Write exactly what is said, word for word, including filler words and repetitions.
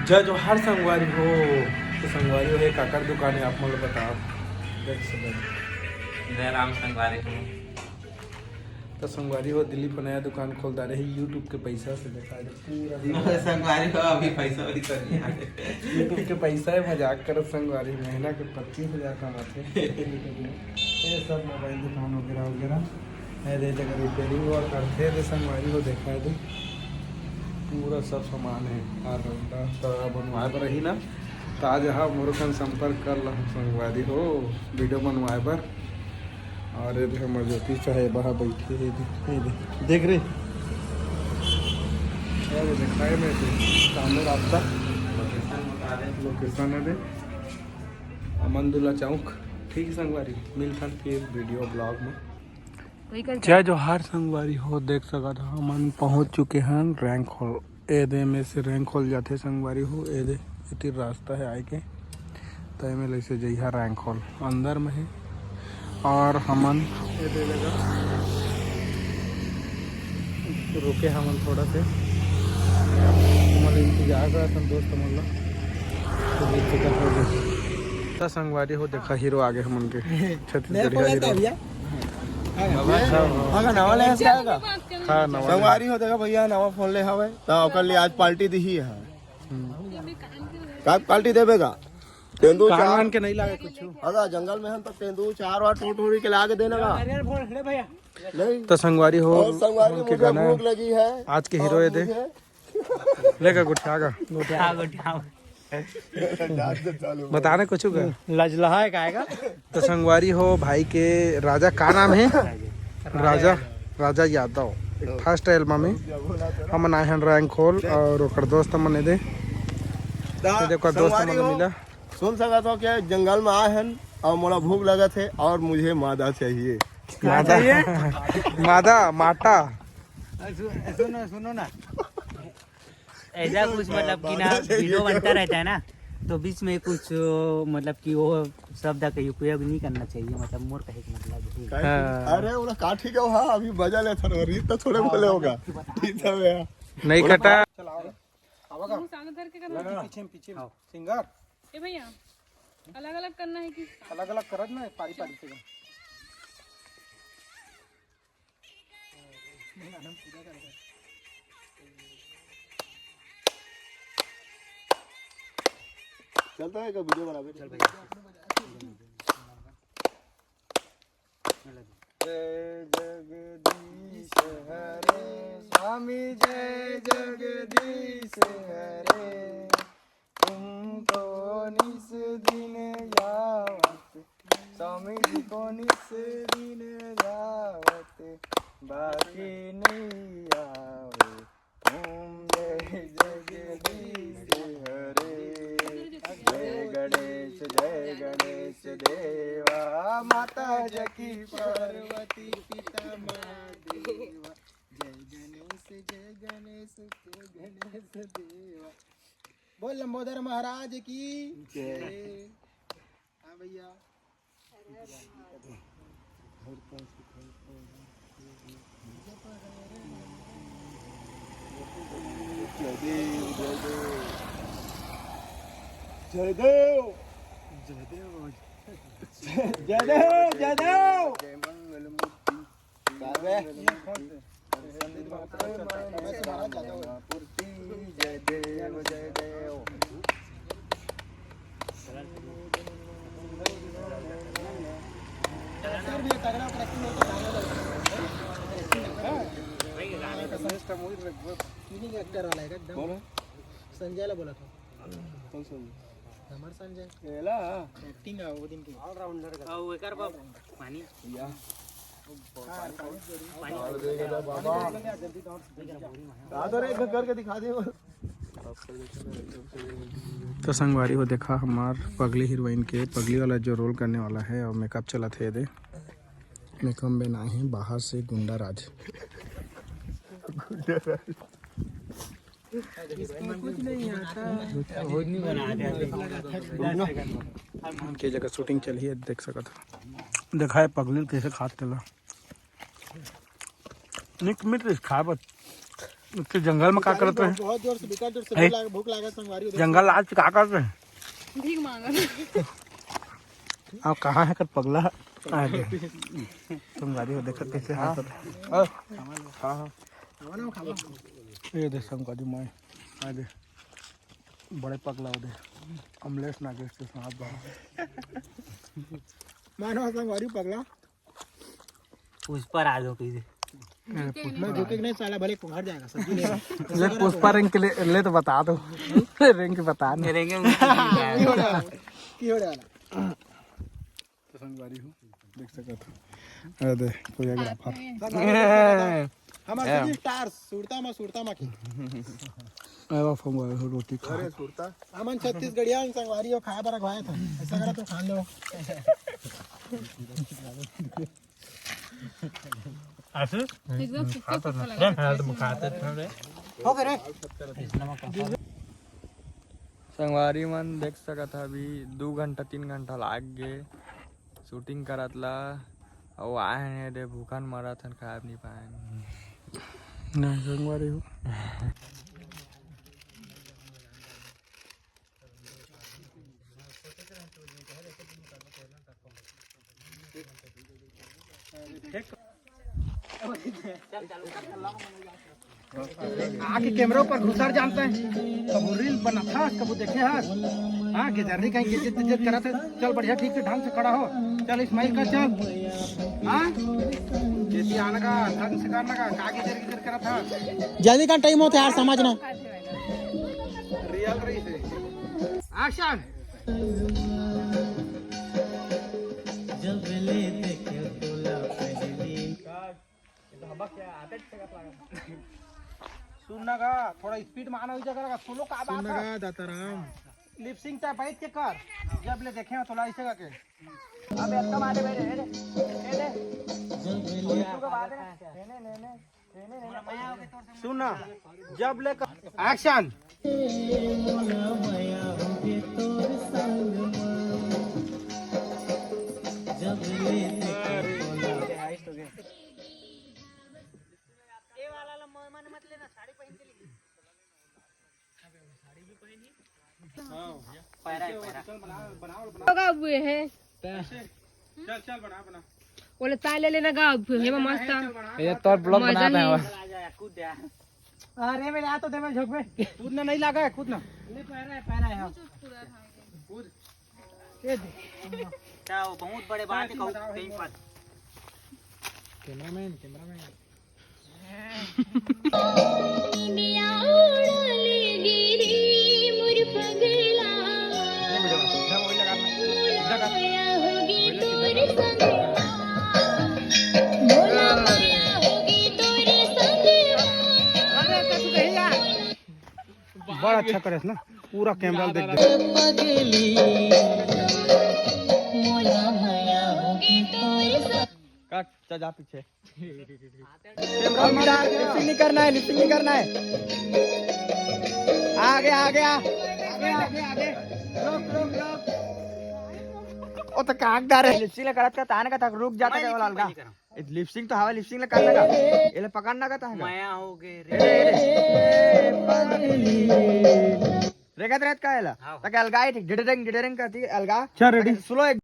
जय जोहार संगवारी हो। तो संगवारी हो, ये काकर दुकान है, आप मन ल बताओ। देख सकत। जय राम संगवारी हो। तो संगवारी हो, दिलीप ह नया दुकान खोल डारे हे YouTube के पैसा से। देखा दे पूरा संगवारी हो, अभी पैसा वैसा नहीं आए। YouTube के पैसा है, मजाक करत संगवारी। महीना के पच्चीस हजार कमाथे YouTube में। ये सब मोबाइल दुकान वगैरह वगैरह है। दे जगह रिपेयरिंग हुआ करथे, दे संगवारी हो, देखा दे पूरा सब सामान है। ऑलराउंडर तो बनवाए बर रही ना, तो आज हा मोर कन संपर्क कर ला संगवारी हो, वीडियो बनवाए बर। और ये दे हमर ज्योति साहब हा बैठे हे, ये दे, ये दे, देख रे, ये दे, दिखाए मैं दे, सामने रास्ता, लोकेशन है दे, अमन दुल्ला चौक। ठीक है संगवारी, मिलथन फिर वीडियो ब्लॉग में। जय जोहार संगवारी हो, देख सकत हो हमन पहुंच चुके हन रैंक हॉल। ए दे में से रैंक खोल जाथे संगवारी हो, ए दे एती रास्ता है आए के, त एमे लइसे जइहा रैंक खोल अंदर में है। और हमन ए दे जगह रुके हमन थोड़ा से, हमन इंतजार करत हन दोस्त मन ला। तो देख सकत हो, त संगवारी हो, देखा हीरो आगे हमन के छत्तीसगढ़िया हीरो। भैया, हाँ, नवा ले इसका का? हाँ, नवा ले। संगवारी हो, देखा भैया, नवा फोन ले हवे, त ओकर लिए आज पार्टी दिही है। हम्म। का पार्टी देबे का? तेंदू कान चार। वान के नहीं लागे कुछ। अगर जंगल में हम तो तेंदू चार वार टोट टोरी के लाके देना का? नहीं। तो संगवारी हो, और संगवारी हो, उनके मुझे गाना भूख लगी है। आज के हीरो और ये दे। मुझे लेगा गुठिया का। गुठिया, गुठिया। बताने कुछ का? लजलहा है काहे का? तो संगवारी हो भाई के राजा का नाम है? राजा, राजा यादव। फर्स्ट एल्बम है। हमन आए हन रैंक खोल और ओकर दोस्त मन ए दे। तो देखो दोस्त संगवारी मन हो, मिला। सुन सकत हो कि जंगल में आए हन और मोला भूख लगत है और मुझे मादा चाहिए। मादा। चाहिए? मादा, माटा। सु-, सुनो, सुनो ना। ऐसा कुछ मतलब कि ना, वीडियो बनता रहता है ना, तो बीच में कुछ, मतलब कि वो शब्द का उपयोग नहीं करना चाहिए, मतलब मोर कहे के मतलब है। हाँ। अरे, वो का ठीक है, हाँ, अभी बजा ले थोड़ा, रीत तो थोड़े बोले होगा। ठीक है भैया। नहीं कटा। चलाओ। अब का? मुंह सामने धर के करना। लगा। पीछे में, पीछे में। हाँ। सिंगर। ए भैया, अलग-अलग करना है कि? अलग-अलग करत ना, पारी-पारी से। चलता है क्या वीडियो बना के? चल भाई। जय जगदीश हरे, स्वामी जय जगदीश हरे। तुमको निस दिन यावत, स्वामी जी को निस दिन यावत, बाकी नहीं आवे। ओम जय जगदीश हरे, जय गणेश, जय गणेश देवा, माता जकी पार्वती पिता महादेवा। जय गणेश, जय गणेश, जय गणेश देवा। बोल लंबोदर महाराज की जय। हाँ भैया। जय देव, जय देव। जय देव। जय देव। जय देव, जय देव। जय मंगल मूर्ति। जय देव, जय देव। एक्टर वाला है एकदम। बोलो। संजय ला बोला था। कौन संजय? हमार संजय। एला? एक्टिंग है वो दिन की। ऑलराउंडर का। और वो एकर बाप पानी। या। पानी। दादा रे, एक करके दिखा दे। तो संगवारी हो, देखा हमार पगली हीरोइन के, पगली वाला जो रोल करने वाला है, और मेकअप चलत है दे। मेकअप में ना है, बाहर से गुंडा राज। इसको कुछ नहीं आता। के जगह शूटिंग चली है, देख सकत हो। देखा है पगली कैसे खात तेला। निक मिट रही खा बस। उत्ते जंगल में का करत रहे? बहुत जोर से, बिकट जोर से है? भूख लाग-, भूख लागत संगवारी, उधर जंगल आज का करत रहे? भीख मांगत। अब कहाँ है कर पगला? आ दे। संगवारी हो, देखत कैसे हाथ। हाँ, हाँ। ये दे संगवारी माय, आ दे। बड़े पगला हो दे। अमलेश नागेश के साथ बा। मानो संगवारी पगला। पुष्पा राज हो कही दे। मैं झुकेगा नहीं साला, भले कुंभर जाएगा, सब्जी ले। ले पुष्पा रेंग के ले, ले तो बता दो। रेंग के बता ना। रेंगे की हो रहा है? की हो रहा है? तो संगवारी हो, देख सकत हो। अरे दे, कोरियोग्राफर। हम असली स्टार, सुरता मा, सुरता मा की। अरे वाह, संगवारी हो, रोटी खा। अरे सुरता। हमन छत्तीसगढ़िया संगवारी हो, खाए बर अगवाए था। ऐसा करा तो खा लो। आशीष? एकदम सुक्का सुक्का लगा। खाते थे रे। हो गए रे। संगवारी मन देख सकत ह, अभी दू घंटा तीन घंटा लाग गे शूटिंग करत ला। अउ आए हन एदे भूखन मरत हन, खाए बर नइ पाए हन। नहीं, संगवारी हो। आके कैमरा ऊपर घुसर जानता है, कबू रील बनाता है, कबू देखे है। हाँ, गेजरनी कहीं गेजर तेजर करत है। चल बढ़िया, ठीक से ढंग से खड़ा हो। चल स्माइल कर, चल। हाँ, जैसी आने का ढंग से करने का, का गेजर गेजर करत है। जल्दी का टाइम होता है यार, समझ ना। रियल रही से। एक्शन। जब ले देखे तोला पहली। ये तो हवा क्या आते थे का लगा। सुन ना गा, थोड़ा स्पीड में आना हुई जगह लगा। सोलो का बात सुन ना है? गा, दाताराम। लिप सिंक चाहे बैठ के कर। जब ले देखे हो तोला ऐसे करके। अबे अक्का मारे मेरे, मेरे, मेरे। जब ले। तू के बाद है ना? नहीं, नहीं, नहीं, नहीं। सुन ना, जब ले एक्शन। पैरा है, पैरा। होगा हुए है। चल, चल, बना, बना। बोले ताय ले लेना गा, हेमा मस्त। ये तोर ब्लॉग मजा बना रहा ही। है। अरे मेरे आ तो दे, मैं झोंक में। कूदना नहीं लगा है, कूदना। ले, पैरा है, पैरा है, हाँ। कूद। ये दे। क्या वो बहुत बड़े बात है, कहीं पर। Cameraman, cameraman. बड़ा अच्छा करे ना, पूरा कैमरा देख दे। काट, चल जा पीछे। कैमरा में डाल, लिप सिंक नहीं करना है, लिप सिंक नहीं करना है। आगे, आगे, आ। आगे, आगे, आगे। रोक, रोक, रोक। ओ तो काट डारे। लिप सिंक करत का ताने का तक रुक जाता है वाला अलगा। लिप सिंक तो हवा लिप सिंक करना का। एले पकड़ना का ताने का। माया हो गए रे। एले, एले। रेगत रहत का एला? हाँ। ताकि अलगा ही ठीक, डिडरिंग, डिडरिंग करती अलगा। चल, ready। ताकि स्लो एक